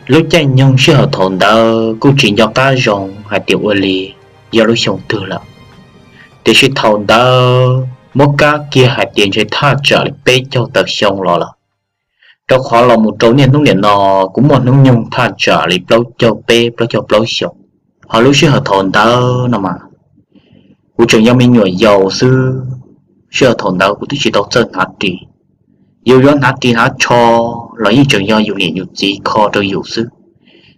Lub caij nyoog sij hawm thaum ntawd kuj tsis nco qab zoo hais tias ua li yog lub xyoo twg lawm, tiam sis thaum ntawd muab kab kiag hais tias ntshe thaj tsam li peb caug tawm xyoo los lawm, rau qhov los mus rau niaj hnub niam no kuv muaj hnub nyoog thaj tsam li plaub caug peb plaub caug plaub xyoos. Ho lub sij hawm thaum ntawd no mas kuv tseem yog me nyuam yaus xwb. Sij hawm thaum ntawd kuv twb tsis tau txawj hnav ris, yus yuav hnav ris hnav tsho los yeej tseem yog yus niam yus txiv kho rau yus xwb.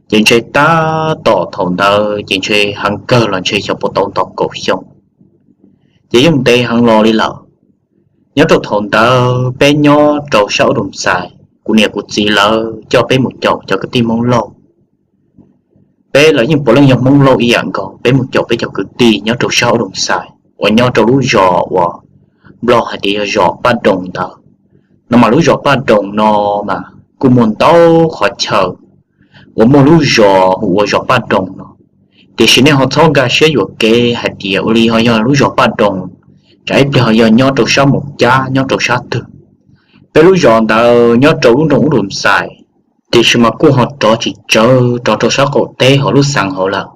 Ces ntshe tab tom thaum ntawd ces ntshe heev kawg los ntshe xyov puas tau nto kaum xyoo, ces yeej ntev heev los li lawm. Nyob rau thaum ntawd peb nyob rau sab ub Doo Xais, kuv niam kuv txiv lawv coj peb mus caum cov kwv tij Hmoob Lauj. Peb los yeej puav leej yog Hmoob Lauj ib yam nkaus, peb mus caum peb cov kwv tij nyob rau sab ub Doo Xais uas nyob rau lub zos uas Nplog hais tias yog zos Paj Doos ntawd. No mas lub zos Paj Doos no mas kuj muaj ntau qhov chaw uas muaj lub zos hu ua zos Paj Doos no, tiam sis nej ho txhob nkag siab yuam kev hais tias ua li ho yog lub zos Paj Doos, tsam ib pliag ho yog nyob rau sab Moos Cab nyob rau sab twg. Peb lub zos ntawd nyob rau lub nroog ub Doo Xais, tiam sis mas kuj ho rov tsis tsawv rov rau sab qaum teb hauv lub xeev hauv lawm.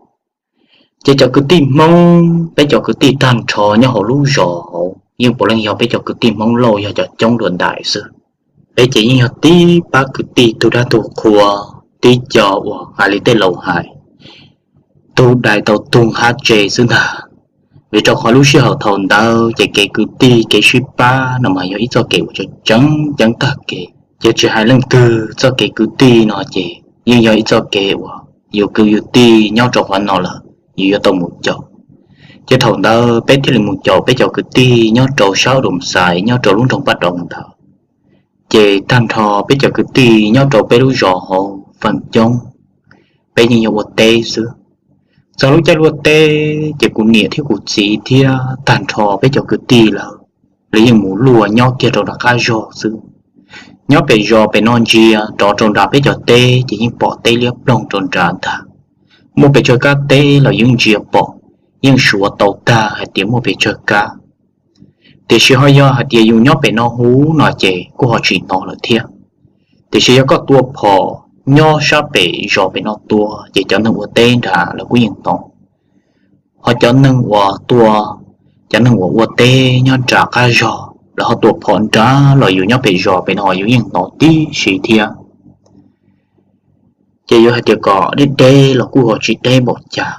Ces cov kwv tij Hmoob, peb cov kwv tij tag nrho nyob hauv lub zos hauv yeej puav leej yog peb cov kwv tij Hmoob Lauj yog cov coob dua ntais xwb. Peb ces yeej yog tib pab kwv tij tug dab tug qhua, tib co uas hais li tej laus hais, tug dais tau tug hab tse xwb ntag. Vim rau qhov lub sij hawm thaum ntawd ces kev kwv tij kev sib pab no mas yog ib txoj kev uas tseem ceeb tag kev. Ces tsis hais leej twg txoj kev kwv tij no ces yeej yog ib txoj kev uas yus kwv yus tij nyob rau qhov no lawm yus yuav tau mus caum. Ces thaum ntawd peb thiaj li mus caum peb cov kwv tij nyob rau sab Doo Xais nyob rau lub nroog Paj Doos ntawd. Ces tag nrho peb cov kwv tij nyob rau peb lub zos hauv feem coob peb yeej yog ua teb xwb. Txog lub caij luaj teb ces kuv niam thiab kuv txiv thiab tag nrho peb cov kwv tij lawm, lawv yeej mus luaj nyob kiag rau nram qab zog xwb. Nyob pem zos pem no ntsia rov rau nram peb cov teb ces yeej pom teb liab ploog rau nrad ntag. Muaj pes tsawg kab teb los yeej ntsia pom, yeej suav tau tag hais tias muaj pes tsawg kab. Tiam sis ho yog hais tias yus nyob pem no huv no ces kuj ho tsis hnov lawm thiab. Tiam sis yog koj tua phom nyob sab pem zos pem no tua ces cov neeg ua teb nrad lawv kuj yeej hnov. Ho cov neeg uas tua, cov neeg uas ua teb nyob nram qab zog lawv ho tua phom nrad los yus nyob pem zos pem no yus yeej hnov tib si thiab. Ces yuav hais tias kom deb deb los kuj ho tsis deb npaum cas,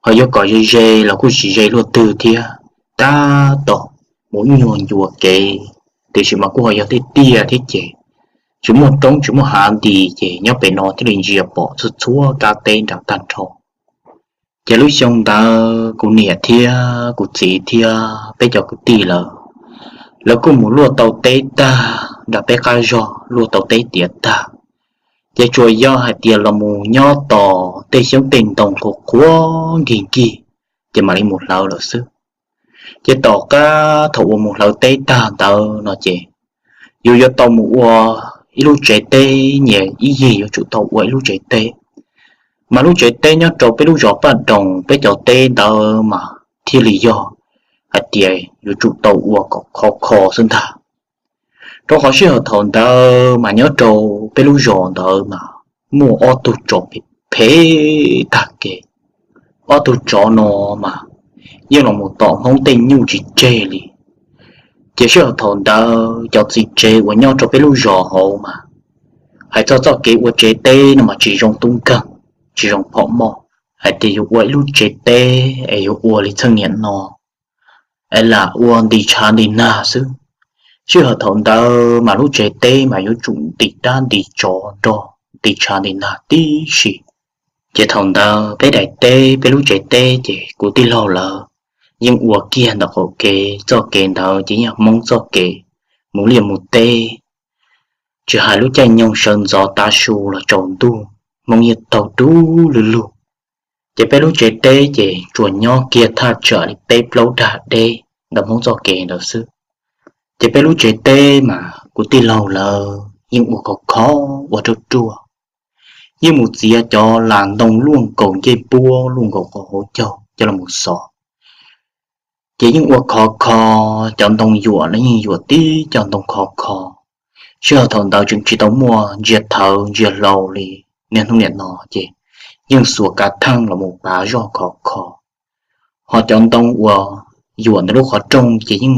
ho yuav kom ze ze los kuj tsis ze luaj twg thiab. Tab tom mus ib nyuag ncua kev, tiam sis mas kuj ho yog tiaj tiaj thiab ces tsis muaj roob tsis muaj hav nti, ces nyob pem no thiaj li ntsia pom txhua txhua kab teb nrad tag nrho. Ces lub xyoo ntawd kuv niam thiab kuv txiv thiab peb cov kwv tij lawm, lawv kuj mus luaj tau teb tag nram peb qab zog, luaj tau teb tiav tag, ces tsuas yog hais tias los mus nyob tos tej xyoob tej ntoo qhuav qhuav nkig nkig, ces mam li mus hlawv lawm xwb. Ces tom qab thaum uas mus hlawv teb tag ntawd no ces yus yuav tau mus ua ib lub tsev teb, nyias ib yig yuav tsum tau ua ib lub tsev teb. Mas lub tsev teb nyob rau peb lub zos Paj Doos peb cov teb ntawd mas thiaj li yog hais tias yuav tsum tau ua kom khov kho xwb ntag. Rau qhov sij hawm thaum ntawd mas nyob rau peb lub zos ntawd mas muaj ob tug tsov phem phem tag kev. Ob tug tsov no mas yeej los mus tom Hmoob tej nyuj tsis tseg li. Ces sij hawm thaum ntawd cov txiv tsev uas nyob rau peb lub zos hauv mas hais txog txoj kev ua tsev teb no mas tsis zoo tub nkeeg, tsis zoo phom moj, hais tias yus ua ib lub tsev teb es yus ua li txheej niam no es lam ua nti tshav nti nag xwb. Sij hawm thaum ntawd mas lub tsev teb mas yuav tsum nti dab nti tsov nrog nti tshav nti nag tib si. Ces thaum ntawd peb daim teb, peb lub tsev teb ces kuv tij laug lawv yeej ua kiag ntawm qaum kev, txoj kev ntawd ces yeej Hmoob txoj kev mus liaj mus teb. Tsis hais lub caij nyoog sawv ntxov tav su los tsaus ntuj, Hmoob yeej taug dub lug lug. Ces peb lub tsev teb ces tsuas nyob kiag thaj tsam li peb plaub dag deb ntawm Hmoob txoj kev ntawd xwb. Ces peb lub tsev teb mas kuv tij laug lawv yeej ua khov kho, ua ruaj ruaj, yeej mus txiav cov las ntoo luaj nkaus ncej puab luaj nkaus qhov hauv caug coj los mus xov. Ces yeej ua khov kho, cov ntoo yuam los yeej yuam tib cov ntoo khov kho. Sij hawm thaum ntawd tseem tsis tau muaj ntsia thawv ntsia hlau li, niaj hnub niam no ces yeej xuas kav theej los mus pav zoj khov kho. Ho cov ntoo uas yuam ntawm lub qhov rooj ces yeej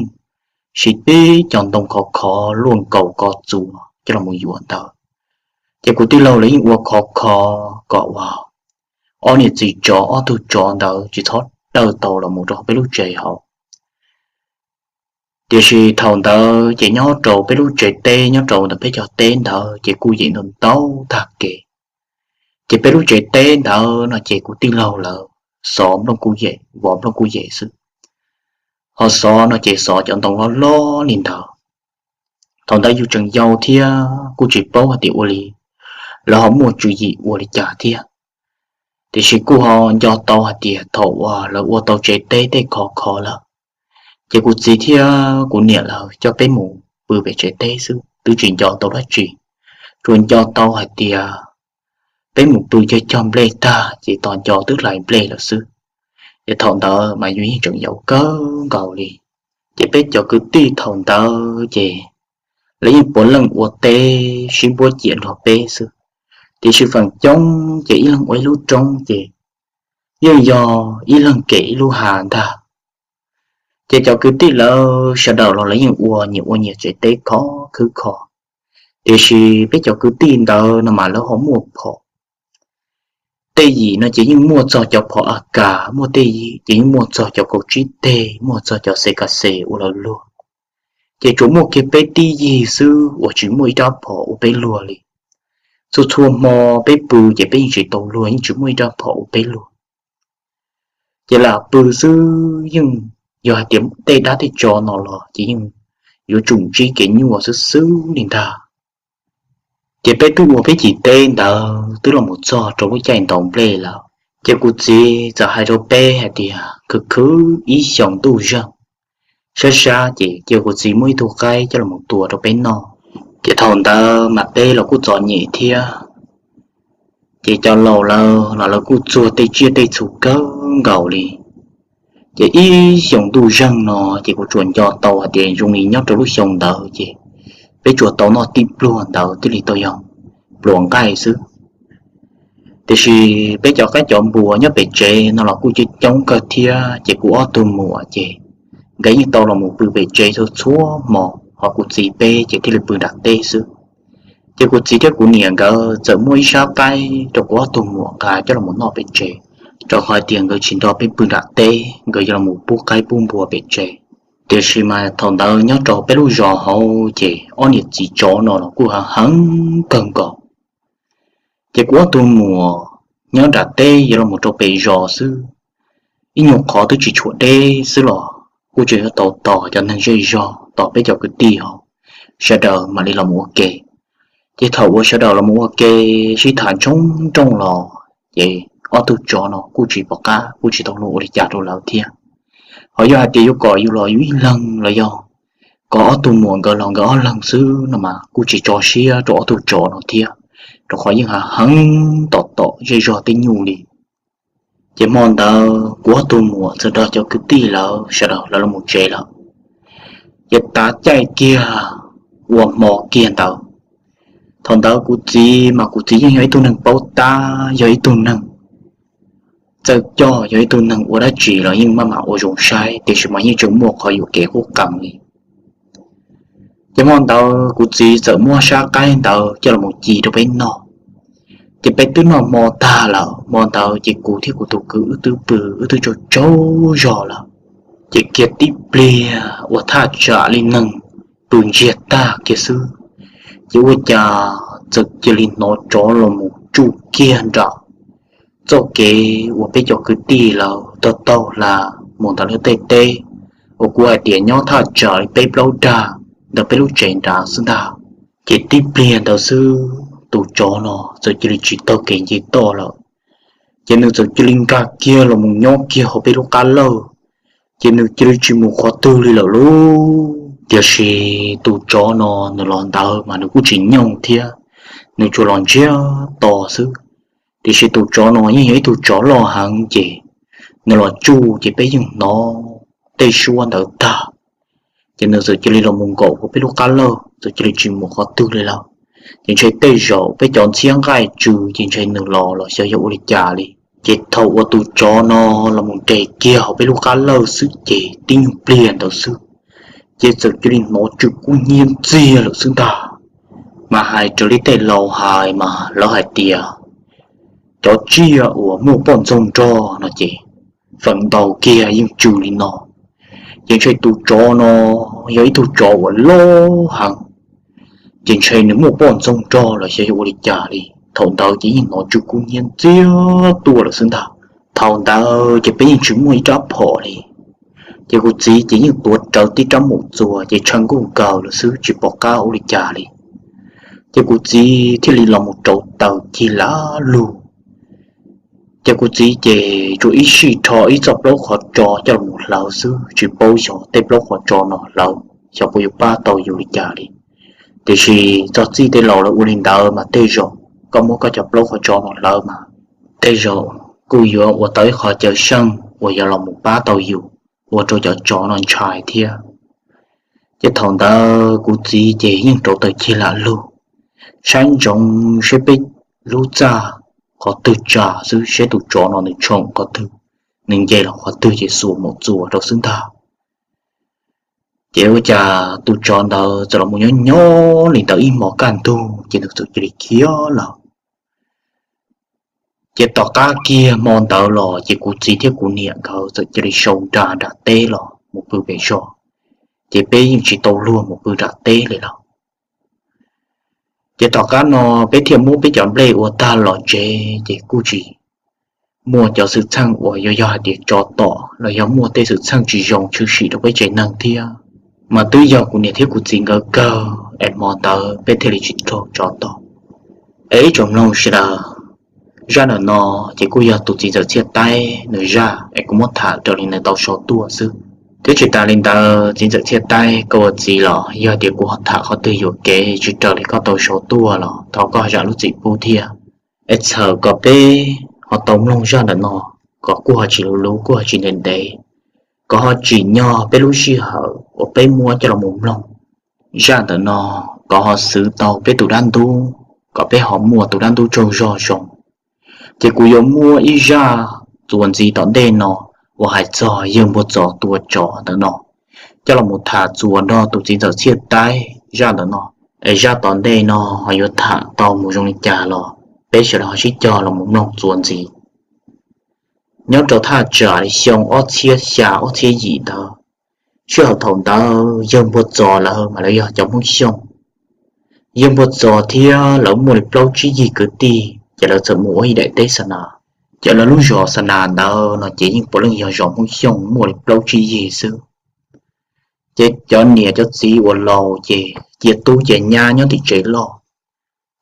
siv tib cov ntoo khov khov luaj nkaus ko txuas coj los mus yuam ntawd. Ces kuv tij laug lawv yeej ua khov kho kom uas ob niam txiv tsov ob tug tsov ntawd tsis txhob daws tau los mus rau peb lub tsev hauv. Tiam sis thaum ntawd ces nyob rau peb lub tsev teb nyob rau ntawm peb cov teb ntawd ces kuj yim ntau ntau tag kev. Ces peb lub tsev teb ntawd no ces kuv tij laug lawv xov nplooj kuj yem, vov nplooj kuj yem xwb. Ho xov no ces xov cov ntoo loj loj li ntawd. Thaum ntawd yus tseem yau thiab kuj tsis paub hais tias ua li lawv ho muaj tswv yim ua li cas thiab. Tiam sis kuj ho nco tau hais tias thaum uas lawv ua tau tsev teb tej khov kho lawm, ces kuv txiv thiab kuv niam lawv coj peb mus pw pem tsev teb xwb, twb tsis nco tau dab tsi. Tsuas nco tau hais tias peb mus pw cog cog nplej tag ces tos nco twb hlais nplej lawm xwb. Ces thaum ntawd mas yus yeej tseem yau kawg nkaus li. Ces peb cov kwv tij thaum ntawd ces lawv yeej puav leej ua teb sib npuab ciam nrog peb xwb. Tiam sis feem coob ces ib leeg ua ib lub roob ces yeej yog ib leeg kem ib lub hav ntag. Ces cov kwv tij lawv sawv daws los lawv yeej ua nyias ua nyias tsev teb khov khwb kho. Tiam sis peb cov kwv tij ntawd no mas lawv ho muaj phom. Tej yim no ces yeej muaj txog cov phom A K, muaj tej yim ces yeej muaj txog cov kaum tsib teg, muaj txog cov C K C ua lawv luag. Ces tsuas muaj kiag peb tib yig xwb uas tsis muaj ib rab phom ua peb luag li. Txhua txhua hmo peb pw ces peb yeej tsis tau luag, yeej tsis muaj ib rab phom ua peb luag. Ces lam pw xwb, yeej yog hais tias tej dab tej tsov no los ces yeej yuav tsum ntsib kev nyuaj xwb xwb li ntag. Ces peb twb ua peb cim teb ntawd twb los mus txog rau lub caij ntaus nplej lawm, ces kuv txiv txawm hais rau peb hais tias khwv khwv ib xyoos ntuj zeeg, sab sab ces cia kuv txiv muab ib tug qaib coj los tua rau peb noj. Ces thaum ntawd mas peb los kuj txom nyem thiab, ces cov laus lawv los lawv kuj txuag tej tsiaj tej txhu kawg nkaus li. Ces ib xyoos ntuj zeeg no ces kuv tsuas nco tau hais tias zoo li nyob rau lub xyoo ntawd ces peb tsuas tau noj tib pluag ntawd thiaj li tau yog pluas nqaij xwb. Tiam sis peb cov qaib cov npua nyob pem tsev no los kuj coob coob kawg thiab, ces kuv ob tug muam ces nkawd yeej tau los mus pw pem tsev txhua txhua hmo, ho kuv txiv peb ces thiaj li pw nram teb xwb. Ces kuv txiv thiab kuv niam nkawd txawm muab ib sab qaib rau kuv ob tug muam nqa coj los noj pem tsev, rau qhov hais tias nkawd tsis nrog peb pw nram teb, nkawd yuav los pub qaib pub npua pem tsev. Tiam sis mas thaum ntawd nyob rau peb lub zos hauv ces ob niam txiv tsov no los kuj heev heev kawg nkaus. Ces kuv ob tug muam nyob nram teb yuav los rau pem zos xwb, ib nyuag qhov twb tsis tshuam deb xwb los kuj tseem yuav tau tos cov neeg zej zog, tos peb cov kwv tij hauv, sawv daws mam li los mus ua ke. Ces thaum uas sawv daws los mus ua ke sib tham ntshoob nrooj los, ces ob tug tsov no kuj tsis pom qab, kuj tsis tau luag ua li cas rau lawv thiab. Ho yog hais tias yuav kom yus los yus ib leeg los yog kom ob tug muam nkawd los nkawd ob leeg xwb no mas kuj tsis tso siab rau ob tug tsov no thiab, rau qhov yeej heev tom tom zej zog tej nyuj li. Ces hmo ntawd kuv ob tug muam txawm nrog cov kwv tij lawv sawv daws lawv los mus tsev lawm. Ces tav caij kiag ua hmo kiag ntawd, thaum ntawd kuv txiv mas kuv txiv yeej yog ib tug neeg paub tab, yog ib tug neeg txawj coj, yog ib tug neeg ua dab tsi los yeej maj mam ua zoo saib, tiam sis mas yeej tseem muaj qhov yuam kev qub qees li. Ces hmo ntawd kuv txiv txawm muab sab qaib ntawd coj los ci rau peb noj. Ces peb twb noj hmo tag lawm, hmo ntawd ces kuv thiab kuv tus kwv wb twb pw wb twb tsaug tsaug zog lawm. Ces kiag tib pliag uas thaj tsam li neeg pw ntsiag tag kiag xwb, ces ua cas txawm cia li hnov tsov los mus tsuj kiag nram txoj kev uas peb cov kwv tij lawv taug taug hla mus ntawm lawv tej teb, uas kuv hais tias nyob thaj tsam li peb plaub dag ntawm peb lub tsev nrad xwb ntag. Ces tib pliag ntawd xwb tus tsov no txawm cia li tsis taug kev nce toj lawm. Ces nws txawm cia li nkag kiag los mus nyob kiag hauv peb lub qab lawj, ces nws cia li tsis mus qhov twg li lawm lauj. Tiam sis tus tsov no nws los ntawd mas nws kuj tsis nyooj thiab, nws tsuas los ntsiag to xwb. Tiam sis tus tsov no yeej yog ib tug tsov loj heev, ces nws los tsuj ces peb yeej hnov tej suab ntawd tag. Ces nws txawm cia li los mus nkaum hauv peb lub qab lawj, txawm cia li tsis mus qhov twg li lawm. Ces ntshe tej zaum peb cov ntxhiab nqaij tsw ces ntshe nws los los xyov yog ua li cas li. Ces thaum uas tus tsov no los mus nres kiag hauv peb lub qab lawj xwb ces tib nyuag pliag ntawd xwb, ces txawm cia li hnov tsw kub hnyiab ntxiag lawm xwb ntag. Mas hais raws li tej laus hais mas lawv hais tias cov tsiaj uas muaj poj ntxoog nrog no ces feem ntau kiag yeej tsw li no. Ces ntshe tus tsov no yog ib tug tsov uas loj heev, ces ntshe nws muaj poj ntxoog nrog los xyov yog ua li cas li. Thaum ntawd ces yeej hnov tsw kub hnyiab ntxiag tuaj lawm xwb ntag. Thaum ntawd ces peb yeej tsis muaj ib rab phom li. Ces kuv txiv ces yeej tuav rawv tib rab mus txuas ces tshav nkuj nkaws lawm xwb tsis pom qab ua li cas li. Ces kuv txiv thiaj li los mus rauv taws cig lam lug. Ces kuv txiv ces tsuas ib sij rho ib txoj plaub qhov tso coj los hlawv xwb tsis paub xyov tej plaub qhov tso no hlawv xyov puas yuav pab tau yus li cas li. Tiam sis txog txij tej laus lawv ua li ntawd mas tej zaum koj muab koj cov plaub qhov tso no hlawv mas tej zaum kuj yuav ua tau ib qho caw seej uas yuav los mus pab tau yus, ua rau cov tsov no ntshai thiab. Ces thaum ntawd kuv txiv ces yeej rauv taws cig lam lug, saib ntsoov seb peb lub txaj qhov twg tsa xwb seb tus tsov no nws tshoom qhov twg, nws nce los qhov twg ces xuas mus txuas rau xwb ntag. Ces ua cas tus tsov ntawd txawm los mus nyob nyob li ntawd ib hmos kaj ntug ces nws txawm cia li khiav lawm. Ces tom qab kiag hmo ntawd los ces kuv txiv thiab kuv niam nkawd txawm cia li sau nra nram teb los mus pw pem zos, ces peb yeej tsis tau luag mus pw nram teb li lawm. Ces tom qab no peb thiaj muab peb cov nplej ua tag los tsev ces kuj tsis muaj cov xwm txheej uas yuav yog hais tias tsov tom los yog muaj tej xwm txheej tsis zoo tshwm sim rau peb tsev neeg thiab. Mas twb yog kuv niam thiab kuv txiv nkawd kawg es hmo ntawd peb thiaj li tsis raug tsov tom. Es ib tsoom mloog sawv daws, zaj ntawm no ces kuj yog tus txiv ntxawm Txhiaj Taib nws zaj es kuv muab tham raws li nws tau sau tuaj xwb. Thiab tsis tas li ntawd txiv ntxawm Txhiaj Taib koj ua txiv los yog tias kuv ho tham qhov twg yuam kev tsis raws li koj tau sau tuaj los thov koj zam lub txim pub thiab. Es txhawm kom peb ho tau mloog zaj ntawm no kom kuj ho tsis luv luv kuj ho tsis ntev ntev, kom ho tsim nyog peb lub sij hawm uas peb muab coj los mus mloog zaj ntawm no, kom ho xwv tau peb tus dab ntub, kom peb ho muaj tus dab ntub tsaug zog zoo. Ces kuv yuav muab ib zaj txuas ntxiv tom ntej no uas hais txog yawg Npuag Txos tua tsov ntawm no coj los mus tham txuas nrog tus txiv ntxawm Txhiaj Taib zaj ntawm no. Es zaj tom ntej no ho yuav tham tau mus zoo li cas los peb sawv daws ho sib cog los mus mloog txuas ntxiv. Nyob rau thaj tsam li xyoo ob txhiab xya ob txhiab yim ntawd, sij hawm thaum ntawd yawg Npuag Txos lawv mas lawv yog cov Hmoob Xyooj. Yawg Npuag Txos thiab lawv muaj li plaub tsib yig kwv tij ces lawv txawm mus ua ib daim teb xa nas. Ces lawv lub zos xa nas ntawd no ces yeej puav leej yog zos Hmoob Xyooj muaj li plaub tsib yig xwb. Ces cov niam cov txiv uas laus ces cia tub cia nyab nyob tim tsev loj,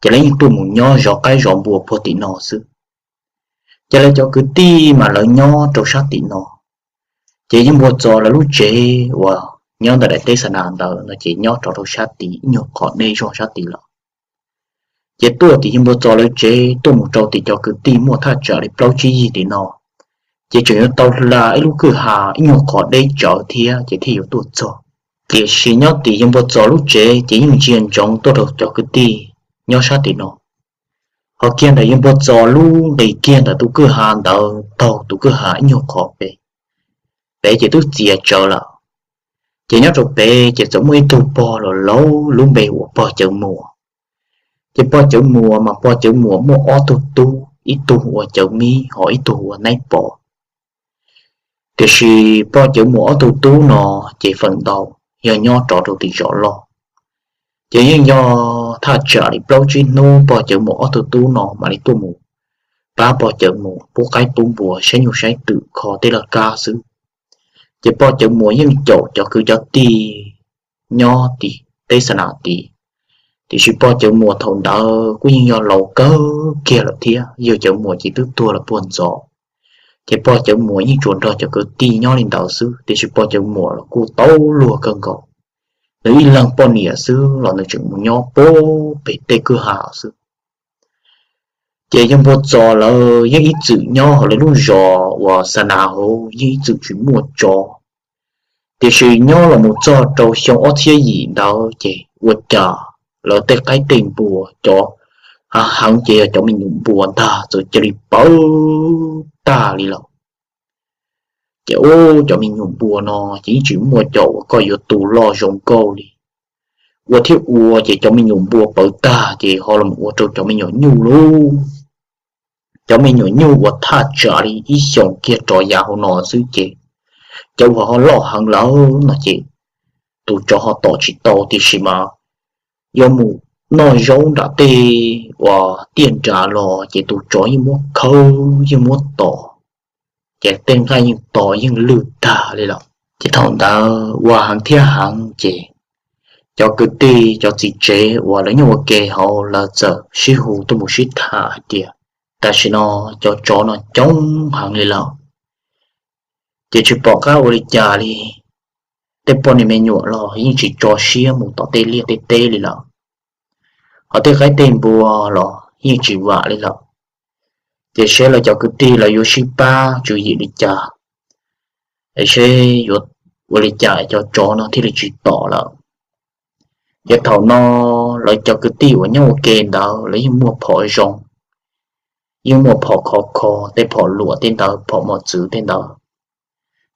ces lawv yeej tuaj mus nyob zov qaib zov npua puag tim no xwb. Ces lawv cov kwv tij mas lawv nyob rau sab tim no. Ces yawg Npuag Txos lawv lub tsev uas nyob ntawm daim teb xa nas ntawd no ces nyob rau rau sab tid ib nyuag qhov deb zog sab tid lawm. Ces tuaj tim yawg Npuag Txos lawv tsev tuaj mus rau tim cov kwv tij muaj thaj tsam li plaub tsib yig tim no, ces tseem yuav tau hla ib lub kwj ha ib nyuag qhov deb tsawv thiab ces thiaj yuav tuaj txog. Tiam sis nyob tim yawg Npuag Txos lub tsev ces yeej ntsia ntsoov tuaj rau cov kwv tij nyob sab tim no. Ho kiag ntawm yawg Npuag Txos lub nqis kiag ntawm tus kwj ha ntawd taug tus kwj ha ib nyuag qhov pem, pem ces twb txias tsawv lawm. Ces nyob rau pem ces txawm muaj ib tug pog los laus lub npe hu ua pog Cawv Muas. Ces pog Cawv Muas mas pog Cawv Muas muaj ob tug tub, ib tug ua Cawv Mib ho ib tug ua Naib Pov. Tiam sis pog Cawv Muas ob tug tub no ces feem ntau yog nyob rov rau tim zos loj. Ces yeej yog thaj tsam li plaub tsib hnub pog Cawv Muas ob tug tub no mam li tuaj mus pab pog Cawv Muas pub qaib pub npua saib nyuj saib twm kho tej laj kab xwb. Ces pog Cawv Muas yeej caum cov kwv cov tij nyob tim teb xa nas tid. Tiam sis pog Cawv Muas thaum ntawd kuj yeej yog laus kawg kiag lawm thiab, yawg Cawv Muas ces twb tuag los puag ntxov. Ces pog Cawv Muas yeej tsuas nrog cov kwv tij nyob li ntawd xwb, tiam sis pog Cawv Muas los kuj tau luag kawg nkaus. Nws ib leeg poj niam xwb los nws tseem mus nyob pem tej kwj ha xwb. Ces yawg Npuag Txos lawv yeej ib txwm nyob hauv lawv lub zos uas xa nas hauv yeej ib txwm tsis muaj tsov. Tiam sis nyob los mus txog rau xyoo ob txhiab yim ntawd ces ua cas lawv tej qaib tej npua, cov heev ces yog cov me nyuam npua ntag txawm cia li pawv tag li lawm. Ces ub, cov me nyuam npua no ces yeej tsis muaj cov uas koj yuav tu loj zoo nkauj li. Ua thiab ua ces cov me nyuam npua pawv tag ces ho los ua rau cov me nyuam nyuj lauj. Cov me nyuam nyuj uas thaj tsam li ib xyoos kiag rov yav hauv no xwb ces cov uas ho loj heev lawm no ces tus tsov ho tom tsis tau, tiam sis mas yuav mus noj zaub nram tej uas tiaj nrag los ces tus tsov yeej muab khawb yeej muab tom, ces tej nqaij yeej to yeej lwj tag li lawm. Ces thaum ntawd ua heev thiab heev ces cov kwv tij cov txiv tsev uas lawv nyob ua ke hauv lawv txawm sib hu tuaj mus sib tham hais tias tam sim no cov tsov no coob heev li lawm, ces tsis pom qab ua li cas li. Tej poj niam me nyuam los yeej tsis tso siab mus tom tej liaj tej teb li lawm, ho tej qaib tej npua los yeej tsis vam li lawm. Ces seb lawv cov kwv tij lawv yuav sib pab tswv yim li cas, es seb yuav ua li cas cov tsov no thiaj li tsis tom lawm. Ces thaum no lawv cov kwv tij uas nyob ua ke ntawd lawv yeej muaj phom zoo, yeej muaj phom khov kho, tej phom luam tej ntawd, phom mos txwv tej ntawd.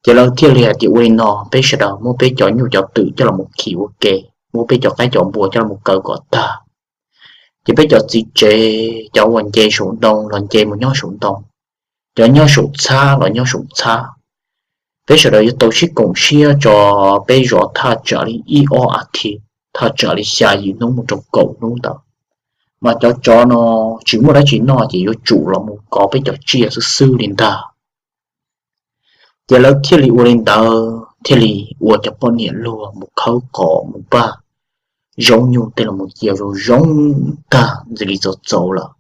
Ces lawv thiaj li hais tias ua li no, peb sawv daws muab peb cov nyuj cov twm coj los mus khi ua ke, muab peb cov qaib cov npua coj los mus kaw kom tag. Ces peb cov txiv tsev, cov uas nce saum ntoo los nce mus nyob saum ntoo, cov nyob saum txhab los nyob saum txhab. Peb sawv daws yuav tau sib koom siab tso, peb zov thaj tsam li ib ob as thiv, thaj tsam li xya yim hnub mus rau kaum hnub ntawd, mas cov tsov no tsis muaj dab tsi noj ces yuav tsum los mus kov peb cov tsiaj xwb xwb li ntag. Ces lawv thiaj li ua li ntawd, thiaj li ua cov poj niam luag mus khawb qos mus npaj zaub nyuj tej los mus cia zoo zoo tag ntxim li txaus txaus lawm.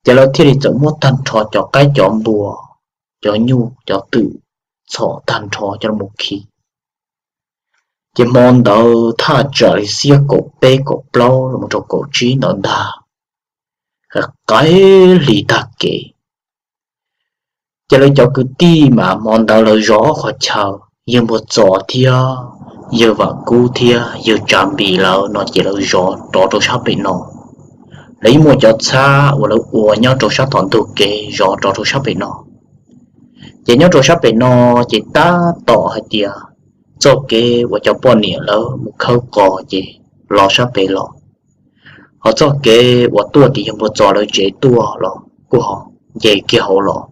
Ces lawv thiaj li txawm muab tag nrho cov qaib cov npua, cov nyuj cov twm txhom tag nrho coj los mus khi. Ces hmo ntawd thaj tsam li xiab kaum peb kaum plaub los mus rau kaum tsib ntawd ntag, qaim hli tag kev. Ces lawv cov kwv tij mas hmo ntawd lawv zov ob qhov chaw, yawg Npua Txos thiab yawg Vam Kub thiab yawg Tsav Npis lawv no ces lawv zov rov rau sab pem no. Lawv yeej muaj cov txhab uas lawv ua nyob rau sab tom ntug kev zov rov rau sab pem no. Ces nyob rau sab pem no ces tab tom hais tias txoj kev uas cov poj niam lawv mus khawb qos ces los sab pem los, ho txoj kev uas tuaj tim yawg Npua Txos lawv tsev tuaj los kuj ho nce kiag hauv los,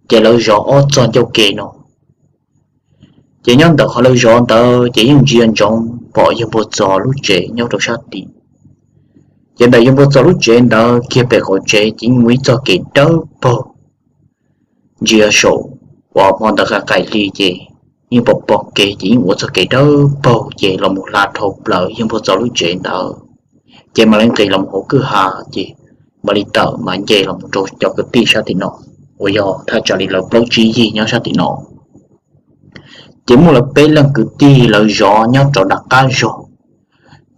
ces lawv zov ob txoj ncauj ke no. Ces nyob ntawm qhov lawv zov ntawd ces yeej ntsia ntsoov pom yawg Npua Txos lub tsev nyob rau sab tim. Ces ntawm yawg Npua Txos lub tsev ntawd kiag pem qaum tsev ces yeej muaj ib txoj kev dawb paug. Ntsia saum uas hmo ntawd qaim qaim hli ces yeej pom pom kev ces yeej ua txoj kev dawb paug ces los mus hla dhau plaws yawg Npua Txos lub tsev ntawd. Ces mam li nqis los mus hauv kwj ha ces mam li tawm mas nce los mus rau cov kwv tij sab tim no, uas yog thaj tsam li lawv plaub tsib yig nyob sab tim no. Ces muaj lawv peb leeg kwv tij lawv zov nyob rau nram qab zog.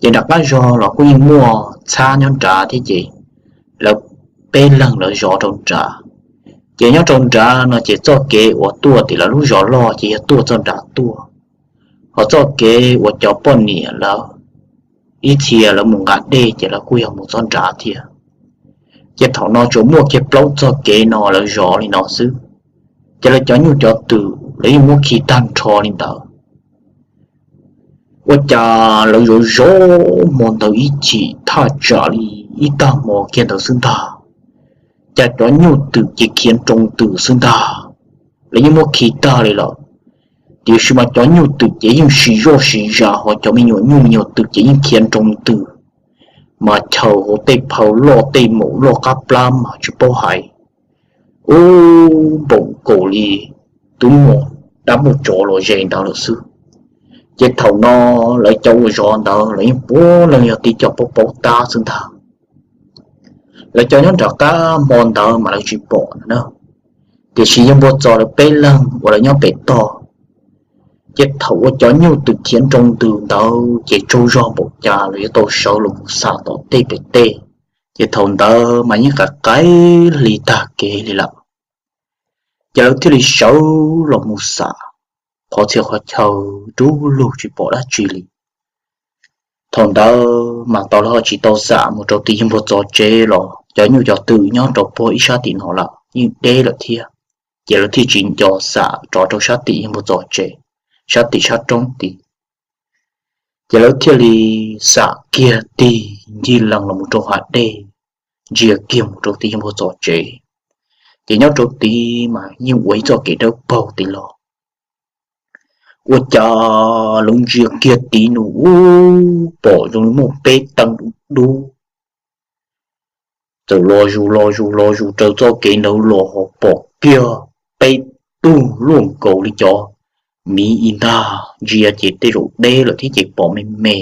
Ces nram qab zog los kuj yeej muaj txhab nyob nrad thiab ces lawv peb leeg lawv zov rau nrad. Ces nyob rau nrad no ces txoj kev uas tuaj tim lawv lub zos loj ces yog tuaj txoj nrad tuaj, ho txoj kev uas cov poj niam lawv ib txhia lawv mus nqa dej ces lawv kuj yog mus txoj nrad thiab. Ces thaum no tsuas muaj kiag plaub txoj kev no lawv zov li no xwb. Ces lawv cov nyuj cov twm lawv yeej muab khi tag nrho li ntawd. Ua cas lawv zov zov hmo ntawd ib chim thaj tsam li ib tag hmo kiag ntawd xwb ntag, cas cov nyuj twm ces khiav nroo ntws xwb ntag. Lawv yeej muab khi tag li lawm, tiam sis mas cov nyuj twm ces yeej siv zoj siv zam, ho cov me nyuam nyuj me nyuam twm ces yeej khiav nroo ntws, mas chaws hauv tej phaw loj tej maum loj qab plab mas tsis paub hais. Ub, npaum nkaus li twb muaj dab muaj tsov los ze ntawd lawm xwb. Ces thaum no lawv cov uas zov ntawd lawv yeej puav leej yog tib co paub paub tab xwb ntag. Lawv cov nyob nram qab hmo ntawd mas lawv tsis pom na, tiam sis yawg Npua Txos lawv peb leeg uas lawv nyob pem toj, ces thaum uas cov nyuj twm khiav nroo ntws ntawd ces tsaug zog npaum cas lawv yuav tau sawv los mus xam tom tej pem tej. Ces thaum ntawd mas yeej qaim qaim hli tag kev li lawm. Ces lawv thiaj li sawv los mus xam qhov txhia qhov chaw, dub lug tsis pom dab tsi li. Thaum ntawd mas tau los ho tsis tau xam mus rau tim yawg Npuag Txos tsev los cov nyuj cov twm nyob rau puag ib sab tim no lawm yeej deb lawm thiab. Ces lawv thiaj tsis nco xam rov rau sab tim yawg Npuag Txos tsev, sab tim sab roob tid. Ces lawv thiaj li xam kiag tig ncig lees los mus rau hav dej, ntsia kiag mus rau tim yawg Npuag Txos tsev. Ces nyob rau tid mas yeej ua ib txoj kev dawb paug tid los, ua cas lawv ntsia kiag tid nws ub pom zoo li muaj peb teev dub dub txawm los zus los zus los zus raws txoj kev ntawd los ho pom kiag peb tug luaj nkaus li cov miv ib ntag. Ntsia ces tej zaum deb lawm thiab ces pom me me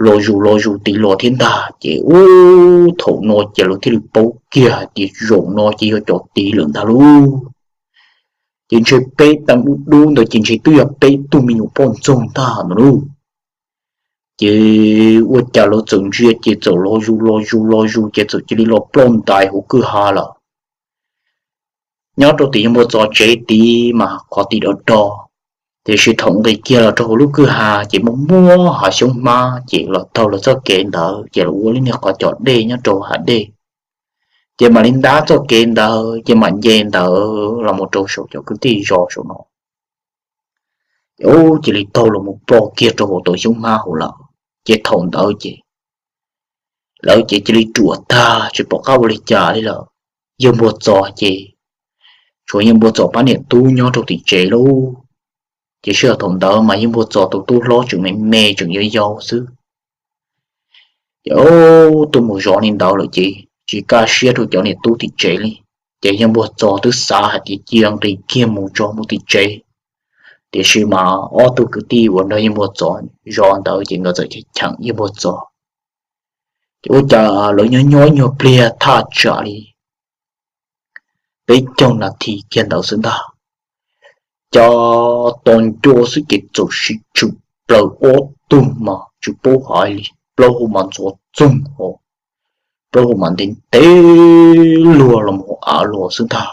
los zus los zus tid los thiab ntag. Ces ub thaum no ces lawv thiaj li paub kiag hais tias zaum no ces yog cov tid lawm ntag lauj. Ces ntshe peb teev dub dub ntawd ces ntshe twb yog peb tug me nyuam poj ntxoog ntag no lauj. Ces ua cas lawv txawm ntsia ces txawm los zus los zus los zus ces txawm cia li los ploj ntais hauv kwj ha lawm. Nyob rau tim yawg Npuag Txos tsev tid mas qhov tid do do, tiam sis thaum nqis kiag los rau hauv lub kwj ha ces muaj muaj hav xyoob hmab ces los taug lawv txoj kev ntawd ces los ua li niag qhov cos dej nyob rau hav dej. Ces mam li ntab txoj kev ntawd ces mam nce ntawd los mus rau saum cov kwv tij zos saum no. Ces ub cia li taug los mus ploj kiag rau hauv tom xyoob hmab hauv lawm. Ces thaum ntawd ces lawv ces cia li ruam tag tsis pom qab ua li cas li lawm. Yawg Npuag Txos ces tshuav yawg Npuag Txos pab niam tub nyob rau tim tsev lauj. Ces sij hawm thaum ntawd mas yawg Npuag Txos tus tub hlob tseem me me tseem yau yau xwb. Ces tuaj mus zov li ntawd lawm ces tsis kaj siab rau cov niam tub tim tsev li. Ces yawg Npuag Txos twb xav hais tias cia nqis kiag mus tso mus tim tsev. Tiam sis mas ob tug kwv tij uas nrog yawg Npuag Txos zov ntawd ces nkawd txawm cheem yawg Npuag Txos. Ces ua cas lawv nyob nyob ib nyuag pliag thaj tsam li peb caug nas this kiag ntawd xwb ntag, cas tos nco xwb ces txawm sib tshwm plaws ob tug mas tsis paub hais li, plaub hau mas ntxhov txoog ho, plaub hau mas ntev ntev luag los mus av los xwb ntag.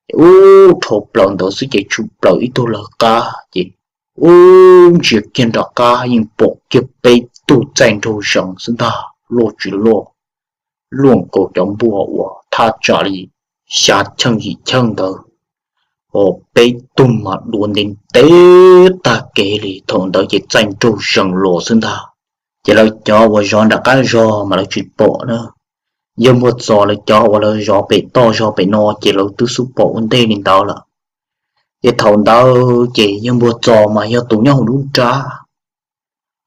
Ces ub dhau plaws ntawd xwb ces tshwm plaws ib tug lawv qab ces ub ntsia kiag nram qab yeej pom kiag peb tug txaij nraug zees xwb ntag, loj tsis loj, luaj nkaus cov npua uas thaj tsam li xya cheej yim cheej ntawd, ho peb tug mas dua ntev ntev tag kev li. Thaum ntawd ces txaij nraug zees los xwb ntag. Ces lawv cov uas zov nram qab zog mas lawv tsis pom na. Yawg Npuag Txos lawv cov uas lawv zov pem toj zog pem no ces lawv twb xub pom ua ntej li ntawd lawm. Ces thaum ntawd ces yawg Npuag Txos mas yog tus nyob hauv lub nrab,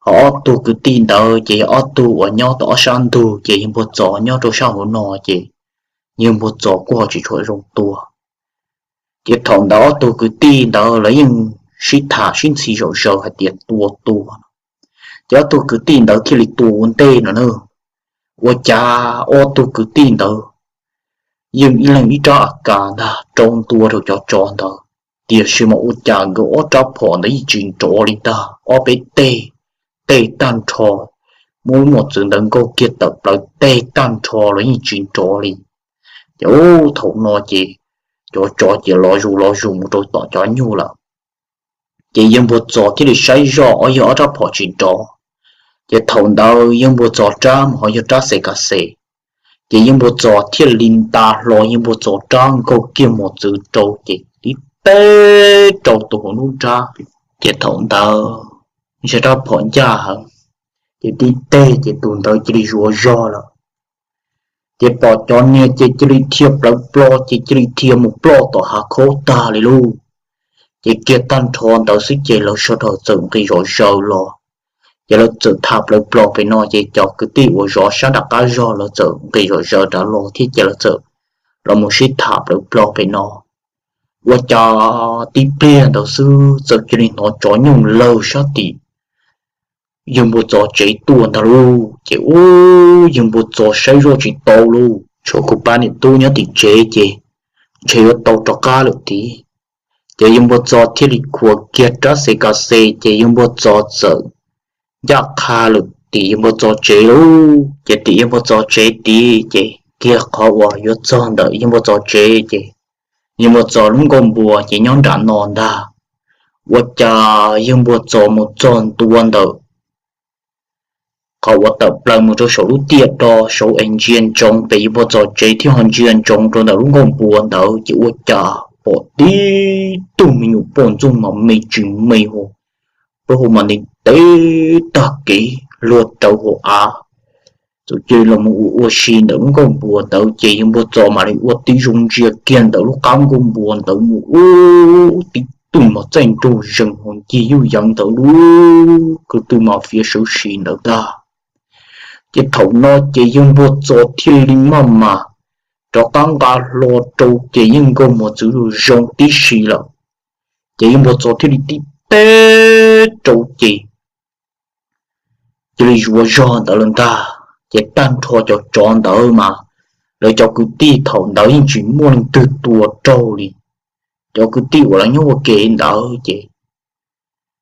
ho ob tug kwv tij ntawd ces yog ob tug uas nyob tom ob sab ntug, ces yawg Npuag Txos nyob rau sab hauv no ces yawg Npuag Txos kuj ho tsis tshua zoo tua. Ces thaum ntawd ob tug kwv tij ntawd lawv yeej sib tham sib ntxhi zom zaws hais tias tua tua. Ces ob tug kwv tij ntawd thiaj li tua ua ntej no na. Ua cas ob tug kwv tij ntawd yeej ib leeg ib rab A K ntag rau ntua rau cov tsov ntawd, tiam sis mas ua cas nkawd ob rab phom ntawd yeej tsis nrov li ntag. Ob peb teg, teg tag nrho, muab lub mos txwv ntawd nkaug kiag tawm plaws teg tag nrho los yeej tsis nrov li. Ces ub thaum no ces cov tsov ces los zus los zus mus rau tom cov nyuj lawm. Ces yawg Npuag Txos thiaj li saib zoj ob yawg ob rab phom tsis nrov. Ces thaum ntawd yawg Npuag Txos rab mas ho yog rab xes kas xes. Ces yawg Npuag Txos thiaj li nta hlo yawg Npuag Txos rab nkaug kiag mos txwv rau ces tib teg rau tus hauv lub nrab. Ces thaum ntawd ntshe rab phom ncaj heev, ces tib teg ces tus ntawd cia li zuav zog lawm. Ces pom cov niag ces cia li dhia plawv plo ces cia li dhia mus ploj tom hav khaub tag li lauj. Ces kiag tag nrho ntawd xwb ces lawv sawv daws txawm nqis zom zaws los. Ces lawv txawm tham plawv plo pem no ces cov kwv tij uas zov sab nram qab zog lawv txawm nqis zom zaws rov los thiab ces lawv txawm los mus sib tham plawv plo pem no. Ua cas tib pliag ntawd xwb txawm cia li hnov tsov nyooj lawg sab tim yawg Npuag Txos tsev tuaj ntag lauj. Ces ub yawg Npuag Txos saib zoj tsis tau lauj, tshuav kuv pab niam tub nyob tim tsev ces ntshe yuav tau rov qab lawm tid. Ces yawg Npuag Txos thiaj li khuam kiag rab xes kas xes ces yawg Npuag Txos txawm ncaj qha lawm tim yawg Npuag Txos tsev lauj. Ces tim yawg Npuag Txos tsev tid ces kiag qhov uas yuav txog ntawm yawg Npuag Txos tsev ces yawg Npuag Txos lub nkuaj npua ces nyob nram no ntag. Ua cas yawg Npuag Txos mus txog ntua ntawm qhov uas tawm plaws mus rau saum lub tiaj do saud es ntsia ntsoov pem yawg npua txos tsev thiab ho ntsia ntsoov rau ntawm lub nkuaj npua ntawd ces ua cas pom tib tug me nyuam poj ntxoog mas me tsis me hu, plaub hau mas ntev ntev tag kev luag rawv hauv av. Txawm cia li los mus ua ua si ntawm lub nkuaj npua ntawd ces yawg npua txos mam li ua tib zoo ntsia kiag ntawm lub qab nkuaj npua ntawd mus ub, tib tug mas txaij nraug zees hauv ncig yuj yeev ntawd lub ko tw mas fiav sawv si ntawd ntag. Ces thaum no ces yawg npua txos thiaj li maj mam rov qab nqa hlo rau ces yeej nkauj muag txwv zoo tib si lawm. Ces yawg npua txos thiaj li tib teb rau ces cia li zuav zog ntawd lawm ntag. Ces tag nrho cov tsov ntawd mas lawv cov kwv tij thaum ntawd yeej tsis muaj leej twg tua raug li. Cov kwv tij uas lawv nyob ua ke ntawd ces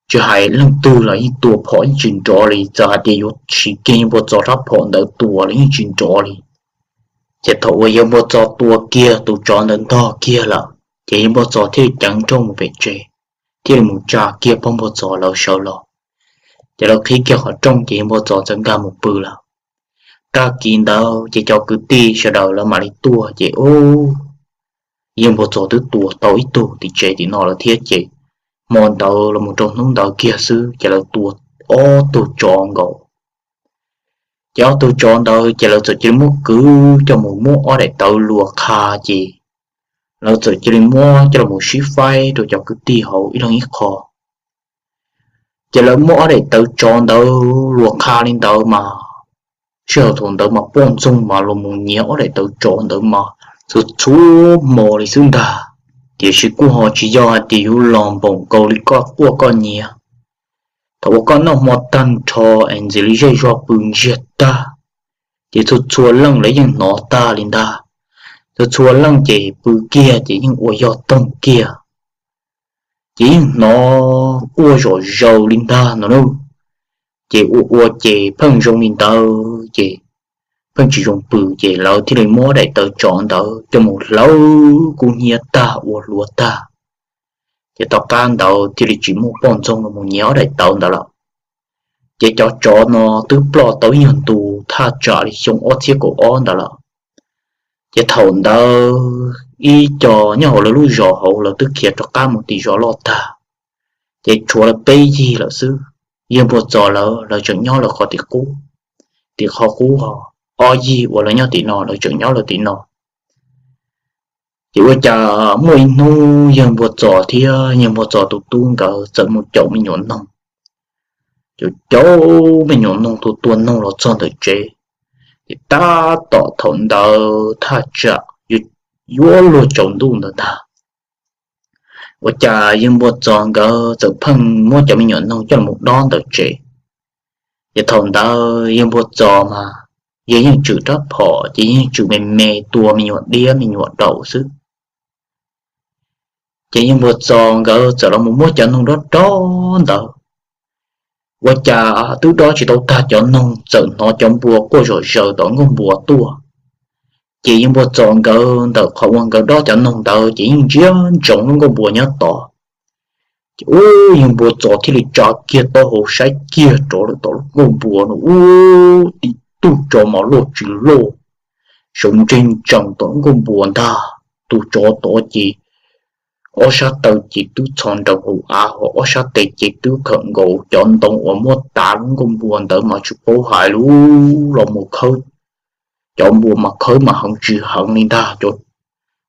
tsis hais leej twg los yeej tua phom yeej tsis nrov li, txawm hais tias yuav siv kiag yawg npua txos rab phom ntawd tua los yeej tsis nrov li. Ces thaum uas yawg npua txos tua kiag tus tsov ntawd ntog kiag lawm ces yawg npua txos thiaj li ceev nrooj mus pem tsev, thiaj li mus tsa kiag pog npua txos lawv sawv los. Ces lawv qhib kiag qhov rooj ces yawg npua txos txawm nkag mus pw lawm. Tag kis ntawd ces cov kwv tij sawv daws lawv mam li tuaj ces ub, yawg npua txos twb tua tau ib tug tim tsev tim no lawm thiab ces hmo ntawd los mus rau hnub ntawd kiag xwb ces lawv tua ob tug tsov nkaus. Ces ob tug tsov ntawd ces lawv txawm cia li muab kwv coj mus muab ob daim tawv luas qha ces lawv txawm cia li muab coj los sib faib rau cov kwv tij hauv ib leeg ib qho. Ces lawv muab ob daim tawv tsov ntawd luas qha li ntawd mas sij hawm thaum ntawd mas poj ntxoog mas los mus nyiav ob daim tawv tsov ntawd mas txhua txhua hmo li xwb ntag. Tiam sis kuj ho tsis yog hais tias yuav los npaum nkaus li koj quaj koj nyiav. Thaum uas koj noj hmo tag nrho es ntxiv li zej zog pw ntsiag tag, ces txhua txhua leej lawv yeej hnov tag li ntag. Txhua txhua leej ces pw kiag ces yeej ua yog toog kiag, ces yeej hnov quaj zom zaws li ntag no lauj. Ces ua ua ces pheej zoo li ntawd ces pheej tsis zoo pw, ces lawv thiaj li muab daim tawv tsov ntawd coj mus hlawv kub hnyiab tag ua hluav tag. Ces tom qab ntawd thiaj li tsis muaj poj ntxoog los mus nyiav ob daim tawv ntawd lawm. Ces cov tsov no twb ploj tau ib nyuag ntu thaj tsam li xyoo ob txhiab kaum ob ntawd lawm. Ces thaum ntawd ib co nyob hauv lawv lub zos hauv lawv twb khiav rov qab mus tim zos loj tag. Ces tshuav lawv peb yig lawm xwb. Yawg npua txos lawv, lawv tseem nyob lawv qhov tim qub, tim qhov qub ho ob yig uas lawv nyob tim no lawv tseem nyob lawv tim no. Ces ua cas muaj ib hnub yawg npua txos thiab yawg npua txos tus tub nkawd txawm mus caum me nyuam noog. Caum caum me nyuam noog tua tua noog los txog ntawm tsev, ces tab tom thaum ntawd thaj tsam yuav luag tsaus ntuj ntawd ntag. Ua cas yawg npua txos nkawd txawm pheej muab cov me nyuam noog coj los dob ntawm tsev. Ces thaum ntawd yawg npua txos mas yawg yeej tswm rab phom ces yeej tswm me me tua me nyuam diab me nyuam daum xwb. Ces yawg npua txos nkawd txawm los mus muab cov noog dob dob ntawd, ua cas twb dob tsis tau tag cov noog txawm hnov cov npua quaj zom zaws tom nkuaj npua tuaj. Ces yawg npua txos nkawd ntawm qhov uas nkawd dob cov noog ntawd ces yeej ntsia ntsoov lub nkuaj npua nyob tod. Ces ub, yawg npua txos thiaj li tsa kiag taub hau saib kiag rov lawm tom lub nkuaj npua no ub, tib tug tsov mas loj tsis loj, sawv ntseg ntsees tom lub nkuaj npua ntag. Tus tsov tod ces ob sab taw ces twb txhos nraws hauv av, ho ob sab tes ces twb khawm nkaus cov ntoo uas muab tav lub nkuaj npua ntawd mas tsis paub hais lub los mus khawb. Cov npua mas khawb mas heev tsis heev li ntag, cov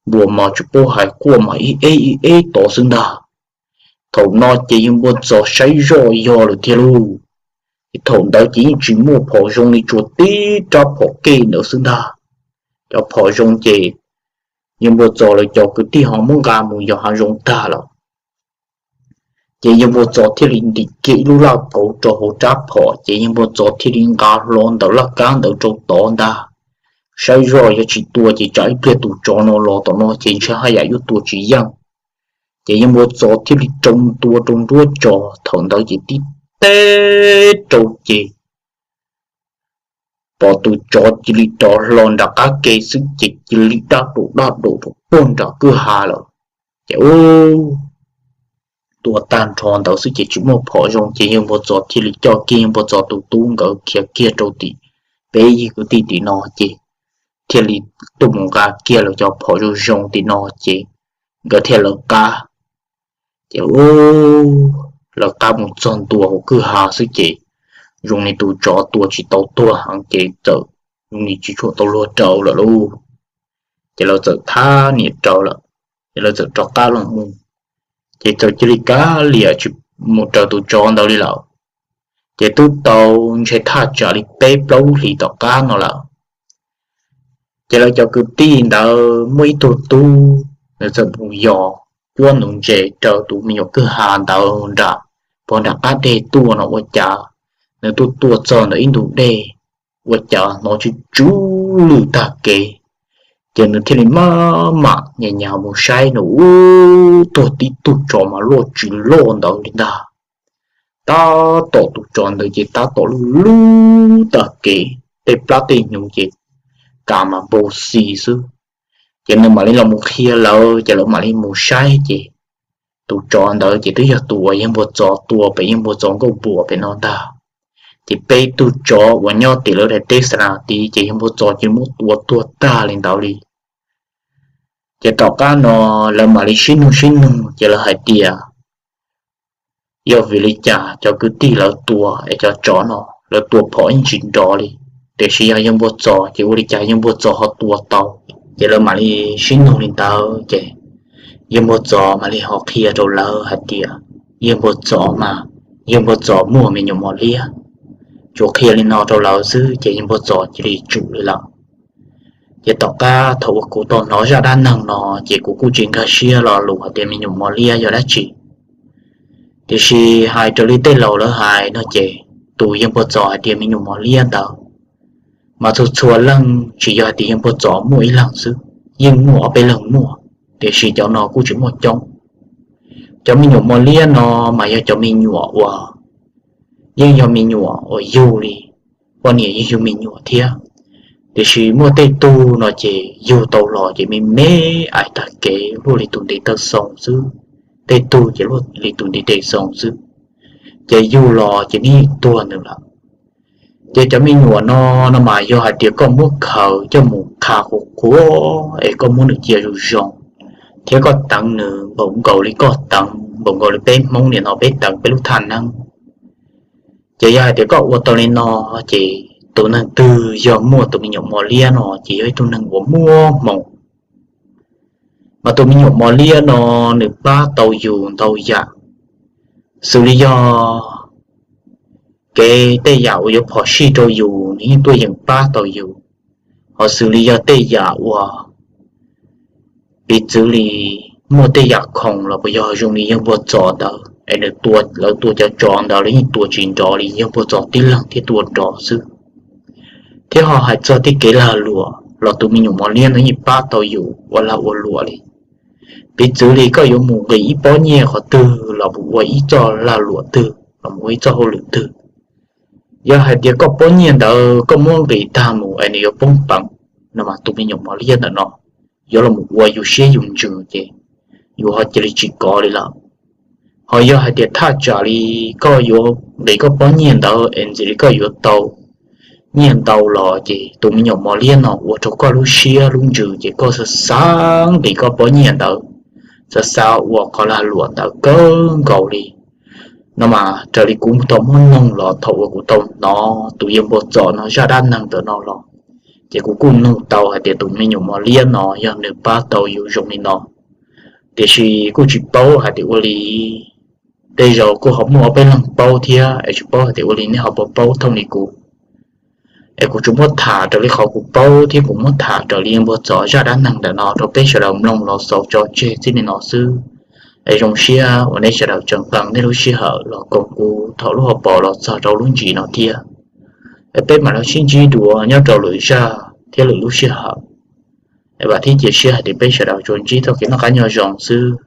npua mas tsis paub hais quaj mas ib eb ib eb tod xwb ntag. Thaum no ces yawg npua txos saib zoj yog lawm thiab lauj. Ces thaum ntawd ces yeej tsis muaj phom zoo li, tsuas tib rab phom kej ntawd xwb ntag. Cov phom zoo ces yawg npua txos lawv cov kwv tij ho muab nqa mus yos hav zoov tag lawm. Ces yawg npua txos thiaj li ntim kiag ib lub laj kauv rau hauv rab phom, ces yawg npua txos thiaj li nqa hlo ntawm laj kab ntawd rau tod ntag. Saib zoj yog tsis tua ces tsam ib pliag tus tsov no los tom no ces ntshe haj yam yuav tua tsis yeej. Ces yawg npua txos thiaj li rau ntua rau nruab tso, thaum ntawd ces tib teb rau ces pom tus tsov cia li rov hlo nram qab ke xwb ces cia li daj daum daj daum rau puag nram kwj ha lawm. Ces ub, tua tag nrho ntawd xwb ces tsis muaj phom zoo ces yawg Npawg Txos thiaj li coj kiag yawg Npawg Txos tus tub nkawd khiav kiag rau tim peb yawg kwv tij tim no ces thiaj li tuaj mus nqa kiag lawv cov phom zoo zoo tim no ces nkawd thiaj lawv qab. Ces lawv qab mus txog ntua hauv kwj ha xwb ces zoo li tus tsov tua tsis tau tuag heev ces txawm zoo li tsis tshua tau luag raws lawm lauj. Ces lawv txawm thab niam raws lawm, ces lawv txawm rov qab los mus, ces txawm cia li kav liam tsis mus raws tus tsov ntawd li lawm. Ces twb tau ntshe thaj tsam li peb plaub lub hlis tom qab no lawm, ces lawv cov kwv tij ntawd muaj ib tug tub, nws txawm mus yos cuab nuv ntses raws tus me nyuam kwj ha ntawd nram, pog nram qab deg tuaj no ua cas nws tuaj tuaj txog ntawm ib ntug dej, ua cas hnov tsw tsw lwj tag kev. Ces nws thiaj li maj mam nyas nyas mus saib no ub, tuag tib tug tsov mas loj tsis loj ntawd li ntag. Tab tom tus tsov ntawd ces tab tom lwj lwj tag kev, tej plab tej hnyuv ces kas mas npau xis xwb. Ces nws mam li los mus qhia lawv ces lawv mam li mus saib ces tus tsov ntawd ces twb yog tus uas yawg Npawg Txos tua pem yawg Npawg Txos nkauj npuas pem no ntag. Ces peb tug tsov uas nyob tim lawv daim teb xa nas tid ces yawg Npawg Txos ces muab tua tuag tag li ntawd li. Ces tom qab no lawv mam li sib nug sib nug ces lawv hais tias yog vim li cas cov kwv tij lawv tua es cov tsov no lawv tua phom yeej tsis nrov li, tiam sis yog yawg Npawg Txos ces ua li cas yawg Npawg Txos ho tua tau. Ces lawv mam li sib nug li ntawd ces yawg Npawg Txos mam li ho qhia rau lawv hais tias yawg Npawg Txos mas yawg Npawg Txos muaj me nyuam mos liab. Tsuas qhia li no rau lawv xwb ces yawg Npawg Txos cia li tsum li lawm. Ces tom qab thaum uas kuv tau hnov zaj dab neeg no ces kuv kuj tsis nkag siab lo lus hais tias me nyuam mos liab yog dab tsi. Tiam sis hais raws li tej laus lawv hais no ces tus yawg Npawg Txos hais tias me nyuam mos liab ntawd mas txhua txhua leej tsis yog hais tias yawg Npawg Txos muaj ib leeg xwb, yeej muaj ob peb leeg muaj, tiam sis cov no kuj tsis muaj coob. Cov me nyuam mos liab no mas yog cov me nyuam uas yeej yog me nyuam uas yug li, poj niam yeej yug me nyuam thiab. Tiam sis muaj tej tug no ces yug tau los ces me me ais tag kev luaj li tus ntiv taw xoo xwb, tej tug ces luaj li tus ntiv tes xoo xwb, ces yug los ces nws tuag nws lawm. Ces cov me nyuam no, no mas yog hais tias koj muab khaws coj mus qha qhuav qhuav es koj muab nws cia zoo zoo, thiab koj teev nws npaum nkaus li koj teev, npaum nkaus li peb Hmoob nim no peb teev peb lub thaj neeb. Ces yog hais tias koj ua tau li no, ces tus neeg twg yog muaj tus me nyuam mos liab no ces yog ib tug neeg uas muaj hmoo. Mas tus me nyuam mos liab no nws pab tau yus ntau yam, xws li yog kev tej yam uas yuav phom sij rau yus nws yeej tuaj yeem pab tau yus, ho xws li yog tej yam uas piv txwv li muaj tej yam khoom los puas yog zoo li yawg Npawg Txos ntawd es nws tua, lawv tua cov tsov ntawd lawv yeej tua tsis nrov li, yawg Npawg Txos tib leeg thiaj tua nrov xwb. Thiab ho hais txog tej kev lag luam los tus me nyuam mos liab no yeej pab tau yus ua lag ua luam li. Piv txwv li koj yuav mus nqis ib pob nyiaj qhov twg los mus ua ib txoj lag luam twg los mus ua ib txoj hauj lwm twg, yog hais tias koj pob nyiaj ntawd koj muab nqis tag mus es nws yuav poob peev, no mas tus me nyuam mos liab ntawm no yuav los ua yus siab yus ntsws ces yus ho cia li tsis kov li lawm. Ho yog hais tias thaj tsam li koj yuav nqis koj pob nyiaj ntawd es ntxim li koj yuav tau nyiaj ntau los ces tus me nyuam mos liab no ua rau koj lub siab lub ntsws ces koj xav xav nqis koj pob nyiaj ntawd, xav xav ua qhov lag luam ntawd kawg nkaus li. No mas raws li kuv tau muab noog los thaum uas kuv tau hnov tus yawg Npawg Txos no zaj dab neeg ntawm no los, ces kuv kuj noog tau hais tias tus me nyuam mos liab no yog nws pab tau yus zoo li no, tiam sis kuj tsis paub hais tias ua li, tej zaum kuj ho muaj ob peb leeg paub thiab es tsis paub hais tias ua li nej ho puas paub thooj li kuv. Es kuv tsuas muab tham raws li qhov kuv paub thiab kuv muab tham raws li yawg Npawg Txos zaj dab neeg ntawm no rau peb sawv daws mloog los xaus tso tseg txij li no xwb. Es zoo siab uas nej sawv daws tseem qee nej lub sij hawm los koom kuv thaum lub hauv paus los txog rau lub ntsis no thiab. Es peb mam li sib ntsib dua nyob rau lwm zaj thiab lwm lub sij hawm. Es vam thiab cia siab hais tias peb sawv daws tsuas ntsib txoj kev noj qab nyob zoo xwb.